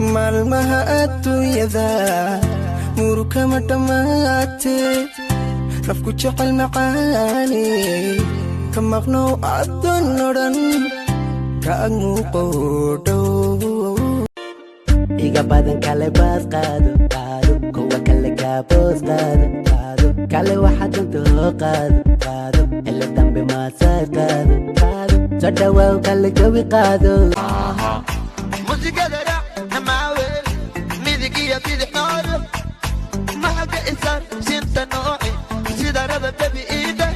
Maalmaha adduunyada murugama dhammaatee, nafku jecel macaane, ka maqnow addoon odhan, ka ag muuqo dhow. Iga badan kale baas qaado, qaado, kuwa kale kaaboos qaado, qaado, kale waxaad doonto hoo qaado, qaado, xilli dambe maasaad qaado, qaado, soo dhawaaw, kale jawi qaado. Musigada raac namaaweel, midig iyo bidix nooro maxaga isaan sinta nooci sida raba bebi iida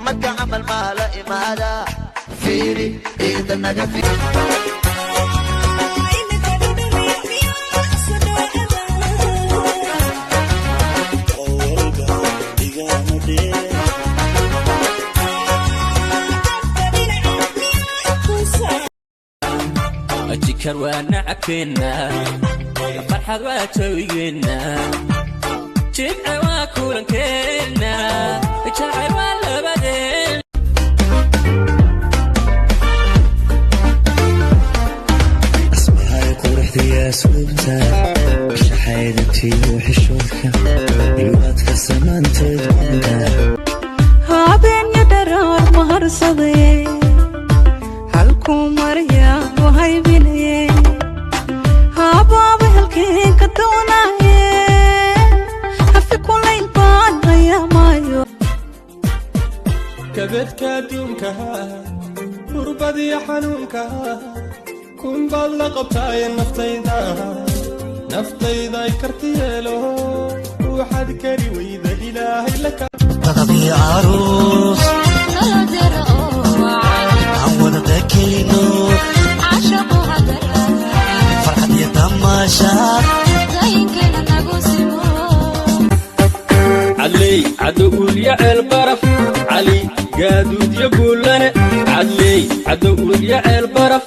marka camal maala imaada fiiri iida naga fi. Jikar waa nacabkeenna, farxad waa jawigeenna, jimce waa kulankeenna, jacayl waa labadeen. Asmahay quruxdiya asluubta, shaxaydabtiyo xishoodka, ilwaadka samaanteed qonka. Habeenya dharaar maharsadaye, halkuu maryaa u haybinaye, habaaba halkeen ka doonaaye, hafi kulayl baan hayaamaayo. Kabedka adduunka, hurbadiyo xanuunka, kun baad la qabtaaye naftayda, naftayda ay karti yeelo, waxaad kari weyda Ilaahay laka. Qadabiyo aroos aan wada kelino, farxad iyo tamaashaad. Cadley cadowulya ceel baraf, Cali gaaduudyo guulane. Cadley cadowulya ceel baraf,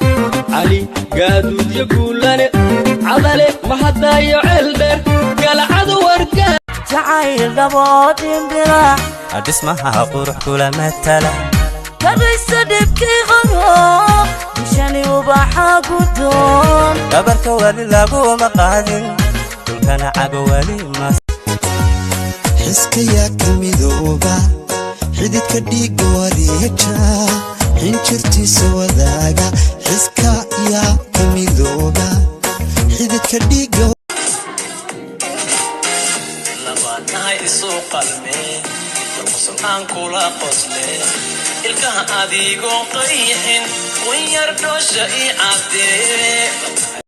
Cali gaaduudyo guulane, Cadale mahadaayo, ceel dheer galacadu warga. Jacayl dhabood imbira. Dhismaha qurux kula matala. Karaysa dhibkii qabo, bishani ubaxa gudoon. Dhabarka wali laguma qaadin, dhulkana cago wali ma. Xiskayaa ka midooba, xididka dhiigga wareeja, xinjirtiisa wadaaga. Xiska yaa ka midooba, xididka dhiigga. Labaadnahay isu qalmee, qosol aan kula qosle, ilkaha adigoo qayxin, wanyar dhoosha ii caddee.